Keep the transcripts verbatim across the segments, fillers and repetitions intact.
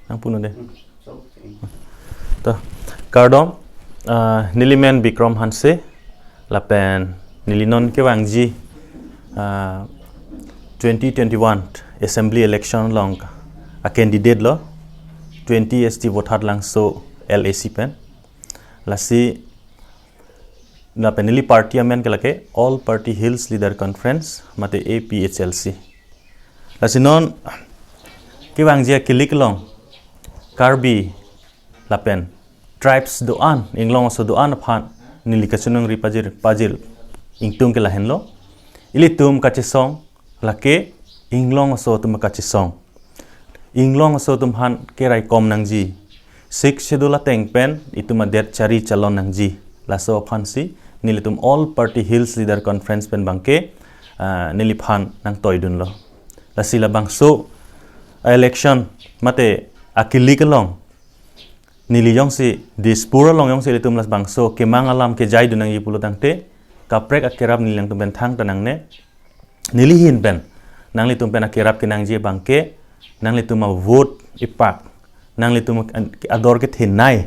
Nangpunon dei. To, kardom, ah, neli men Bikrom Hanse, lapen neli non kevangji, ah, twenty twenty-one assembly election along a candidate lo, twenty S T Vothatlangso L A C pen. Lasi lapen neli party amen ke lake All Party Hills Leader Conference, mate A P H L C. Lasi non kevangji akilik along Karbi lapen tribes do-an, inglong aso do-an aphan neli kachiningri pajir, pajir ingtung ke lahenlo. Ilitum kachesong lake inglong aso atum kachesong. Inglong aso atum aphan keraikom nangji. Sixth Schedule ateng pen itum adet chari chalon nangji. Laso aphansi nelitum All Party Hills Leader Conference pen abangke, ah, neliphan nangtoidunlo. Lasi labangso election mate akilik along neli jongsi Dispur along jongsi ilitum labangso kemang alam kejaidun nangji pulo tangte, kaprek akerap neli nangtum pen thangta nangne. Neli ahin pen nanglitum pen akerap kenangji abangke, nanglitum avote ipak, nanglitum ador kethenei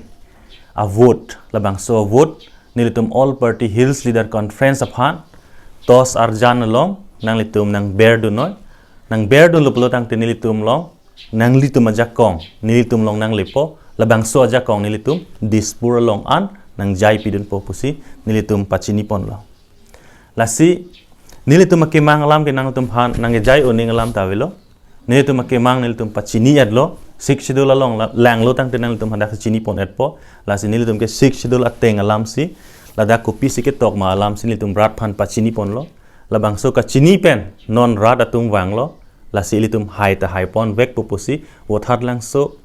avote, labangso avote nelitum All Party Hills Leader Conference aphan toss arjan along nanglitum nangberdun noi. Nangberdunlo pulo tangte nelitum along, nanglitum ajakong nelitum along nanglepo, labangso ajakong nelitum Dispur along an nangjaipidunpo pusi nelitum pachiniponlo. Lasi nelitum akemang alam ke nangtum aphan nangjai oning alam ta avelo. Nelitum akemang nelitum pachini-etlo. Sixth Schedule along la-, langlo tangte nangtum hadak chinipon-etpo. Lasi nelitum ke Sixth Schedule ateng alamsi, ladak kopisi ketok ma alamsi nelitum rat aphan pachiniponlo. Labangso kachini pen non rat atum vanglo. Lasi ilitum hai ta haiponvekpo pusi Vothatlangso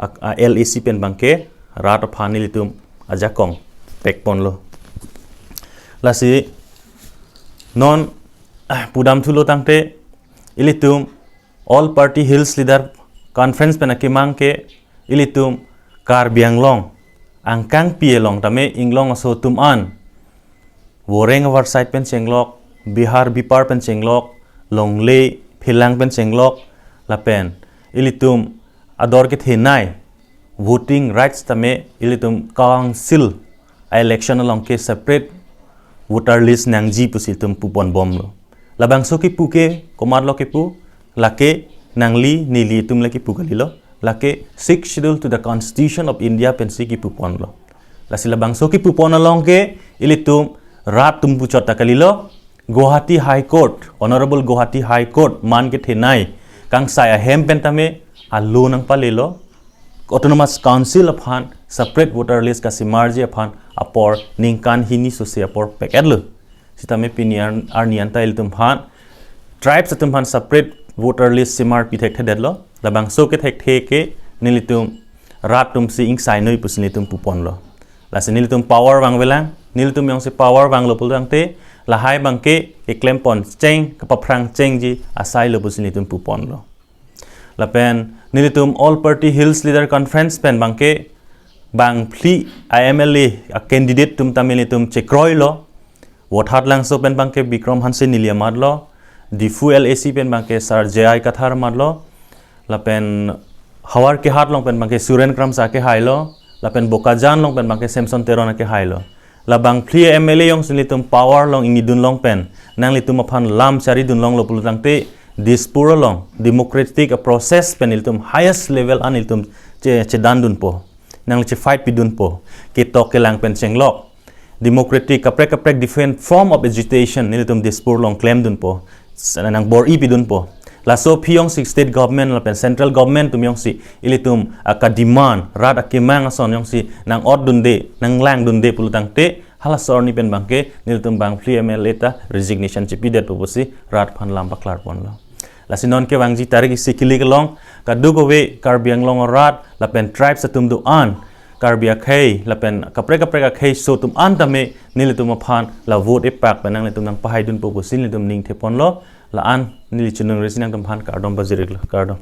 a, a L A C pen abangke rat aphan nelitum ajakong pekponlo. Lasi non, ah, pudamthulo tangte ilitum All Party Hills Leader Conference pen akemang ke ilitum Karbi Anglong angkangpi along tame inglong aso atum an Voreng avarsai pen chenglok, Bihar Bipar pen chenglok, Longle Phelang pen chenglok, lapen ilitum ador kethenei voting rights tame ilitum council election along ke separate voter list nangji pusi itum puponbomlo. Labangso kipu ke komatlo kipu, lake nangli neli itum le kipu kalilo, lake Sixth Schedule to the Constitution of India pensi kipuponlo. Lasi labangso kipupon along ke ilitum rat atum puchot ta kalilo. Guwahati High Court, Honorable Guwahati High Court man kethenei kangsai ahem pen tame a law nangpalelo. Autonomous Council aphan separate voter list kasimarji aphan apor ningkan hini sose apor pek-etlo. Sitame pini ar-, arni anta ilitum aphan tribes atum aphan separate voter list simarpi thekthedetlo. Labangso kethekthe ke nelitum rat atumsi ingsainoi pusi nelitum puponlo. Lasi nelitum power vangvelang, nelitum jongsi power vanglo pulo tangte, lahai abangke keklempon cheng, kepaphrang chengji asailo pusi nelitum puponlo. Lapen nelitum All Party Hills Leader Conference pen abangke bangphli a M L A a candidate atum tame nelitum chekroilo. Vothatlangso pen abangke Bikrom Hanse neli amatlo, Diphu L A C pen abangke Sar J I Kathar amatlo, lapen Howraghat along pen abangke Suren Kramsa kehailo, lapen Bokajan along pen abangke Samson Teron kehailo. Labangphli M L A jongsi nelitum power along ingnidun long pen, nanglitum aphan lam charidun longlo pulo tangte, Dispur along democratic process pen ilitum highest level an ilitum che-, chedandunpo. Nangli che-fight pidunpo. Ketok kelang pen chenglok, democratic kaprek kaprek different form of agitation nelitum Dispur along klemdunpo. S-, nangbor-i pidunpo. Laso aphi jongsi state government lapen central government atum jongsi ilitum aka-demand, rat akemang ason jongsi nang-otdunde, nanglangdunde pulo tangte, halaso arni pen abangke nelitum bangphli M L A ta resignation chepidetpo pusi rat aphan lam paklarponlo. Lasi non kevangji tarik isi kilik along kadokave Karbi Anglong arat lapen tribes atum do-an, Karbi akhei lapen kaprek kaprek akhei aso atum an tame nelitum aphan la vote ipak pen nanglitum nangpahaidunpo pusi nelitum ning theponlo. La-an neli choningri si nangtum aphan kardom pajir-iklo, kardom.